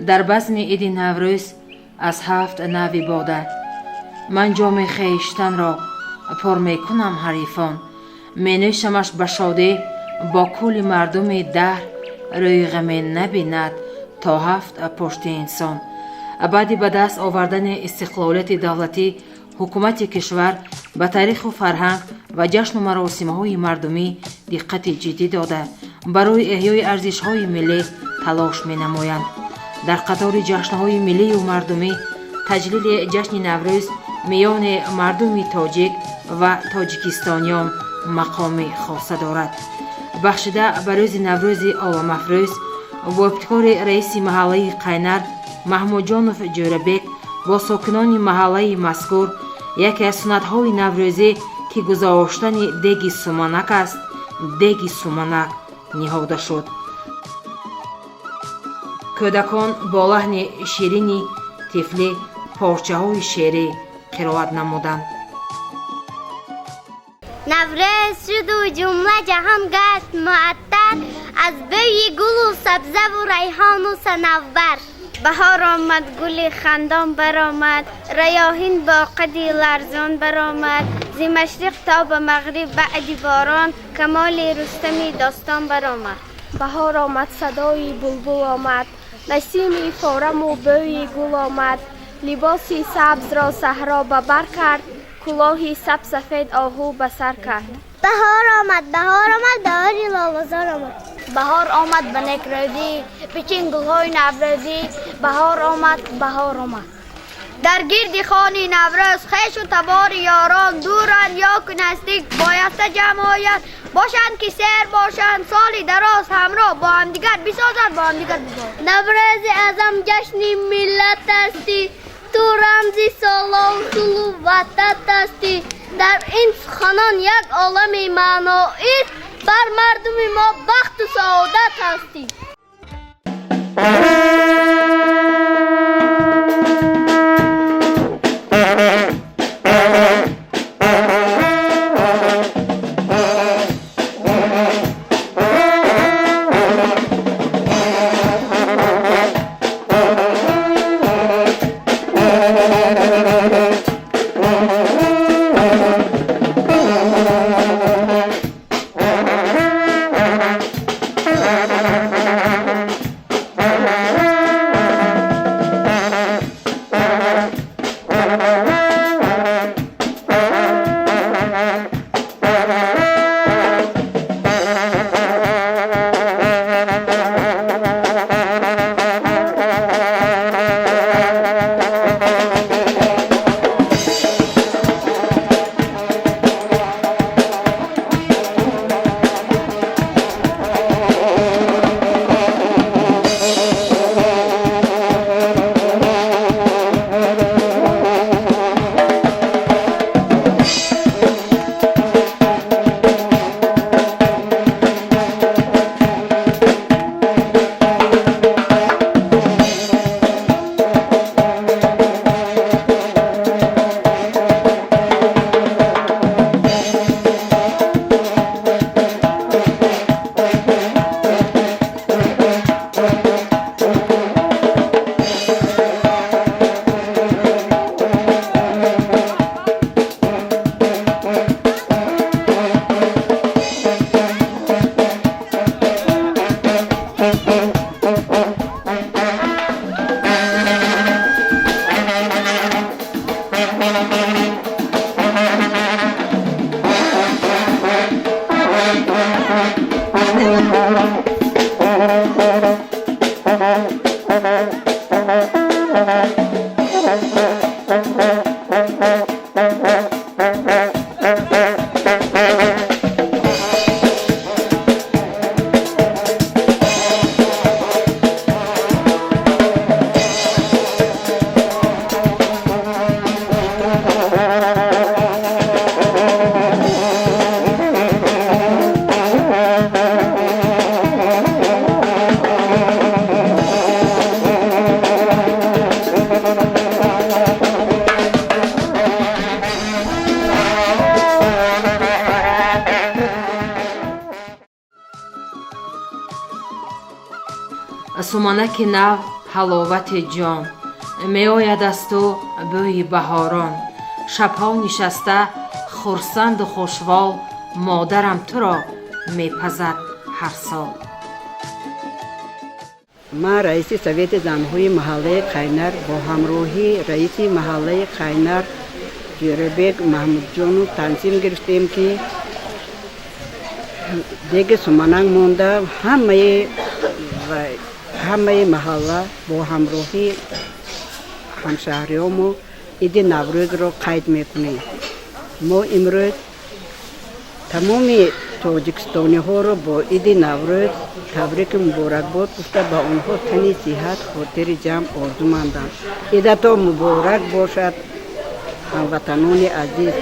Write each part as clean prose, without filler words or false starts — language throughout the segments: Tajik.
Дар базми иди Наврӯз аз ҳафт навъи бода ман ҷоми хештанро пур мекунам. Ҳарифон менӯшамаш ба шодӣ бо кулли мардуми даҳр, рӯи ғаме набинад то ҳафт пушти инсон. Баъди ба даст овардани истиқлолияти давлатӣ, ҳукумати кишвар ба таъриху фарҳанг ва ҷашну маросимҳои мардумӣ диққати ҷиддӣ дода, барои эҳёи арзишҳои миллӣ талош менамоянд. Дар қатори ҷашнҳои миллию мардумӣ таҷлили ҷашни Наврӯз миёни мардуми тоҷик ва тоҷикистониён мақоми хоса дорад. Бахшида ба рӯзи Наврӯзи оламафрӯз, бо ибтикори раиси маҳаллаи Қайнар Маҳмудҷонов Ҷӯрабек бо сокинони маҳаллаи мазкур яке аз суннатҳои наврӯзӣ, ки гузоштани деги суманак аст, деги суманак ниҳода шуд. Кӯдакон бо лаҳни ширини тифлӣ порчаҳои шеърӣ қироат намуданд. Наврӯз шуду ҷумла ҷаҳон гашт муаттар аз бӯи гулу сабзаву райҳону санавбар. Баҳор омад, гули хандон баромад, раёҳин бо қади ларзон баромад. Зи машриқ то ба мағриб баъди борон камоли Рустами достон баромад. Баҳор омад, садои булбул омад, насими фораму бӯи гул омад. Либоси сабзро саҳро ба бар кард, кулоҳи сабсафед оҳу ба сар кард. Баҳор омад, баҳор омад, баҳори лолазор омад. Баҳор омад ба некрӯзӣ, бичин гулҳои наврӯзӣ. Баҳор омад, баҳор омад. Дар гирди хони Наврӯз хешу табори ёрон дуранд ё ки наздик бояста ҷамъ ояд, бошанд ки сер бошанд, соли дароз ҳамроҳ бо ҳамдигар бисозанд, бо ҳамдигар биборанд. Наврӯзи аъзам ҷашни миллат ҳастӣ ту, рамзи салому сулҳу ваҳдат ҳастӣ. Дар ин суханон як олами маъноист, бар мардуми мо бахту саодат ҳастӣ. Суманаки нав ҳаловати ҷон, меояд аз ту бӯи баҳорон. Шабҳо нишаста хурсанду хушвол, модарам туро мепазад ҳар сол. Ман раиси Совети занҳои маҳаллаи Қайнар бо ҳамроҳии раиси маҳаллаи Қайнар Ҷӯрабек Маҳмудҷонов танзим гирифтем, ки деги суманак монда ҳамаи маҳалла бо ҳамроҳии ҳамшаҳриёмо иди Наврӯзро қайд мекунем. Мо имрӯз тамоми тоҷикистониҳоро бо иди Наврӯз табрику муборакбод гуфта, ба онҳо тани сиҳат, хотири ҷамъ орзумандам. Идатон муборак бошад, ҳамватанони азиз.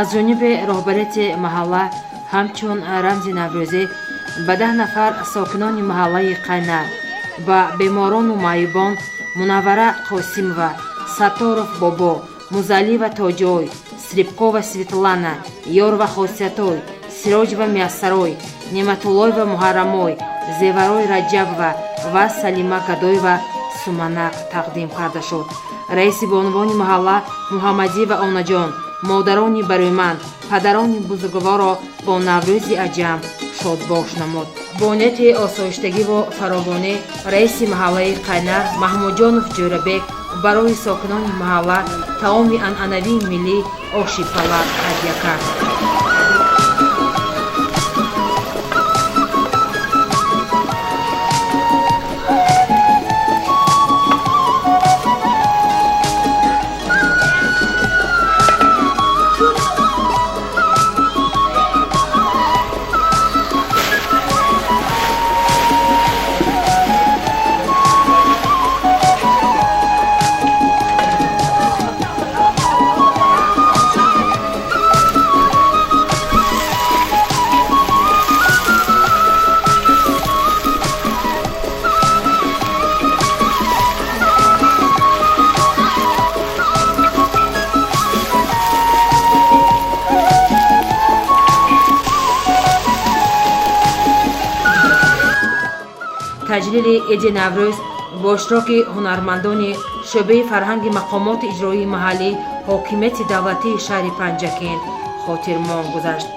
Аз ҷониби роҳбарияти маҳалла ҳамчун рамзи наврӯзӣ ба 10 нафар сокинони маҳаллаи Қайнар, ба беморону маъюбон Мунаввара Қосимова, Сатторов Бобо, Музалиева Тоҷой, Стрибкова Светлана, Ёрова Хосиятой, Сироҷева Мияссарой, Неъматуллоева Муҳаррамой, Зеварой Раҷабова ва Салима Гадоева суманак тақдим карда шуд. Раиси бонувони маҳалла Муҳаммадиева Онаҷон модарони барӯманд, падарони бузургворро бо Наврӯзи аҷам шодбош намуд. Бо нияти осоиштагиву фаровонӣ раиси маҳаллаи Қайнар Маҳмудҷонов Ҷӯрабек барои сокинони маҳалла таоми анъанавии миллӣ оши палав ҳадя кард. Таҷлили иди Наврӯз бо иштироки ҳунармандони шӯъбаи фарҳанги мақомоти иҷроии маҳаллӣ, ҳокимияти давлатии шаҳри Панҷакент хотирмон гузашт.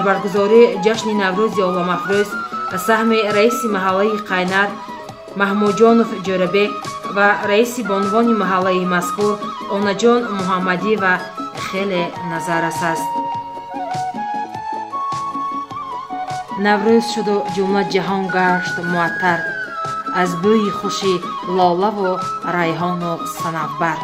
Баргузории ҷашни Наврӯзи оламафрӯз саҳми раиси маҳаллаи Қайнар Маҳмудҷонов Ҷӯрабек ва раиси бонувони маҳаллаи мазкур Онаҷон Муҳаммадиева хеле назаррас аст. Наврӯз шуду ҷумла ҷаҳон гашт муаттар аз бӯи хуши лолаву райҳону санавбар.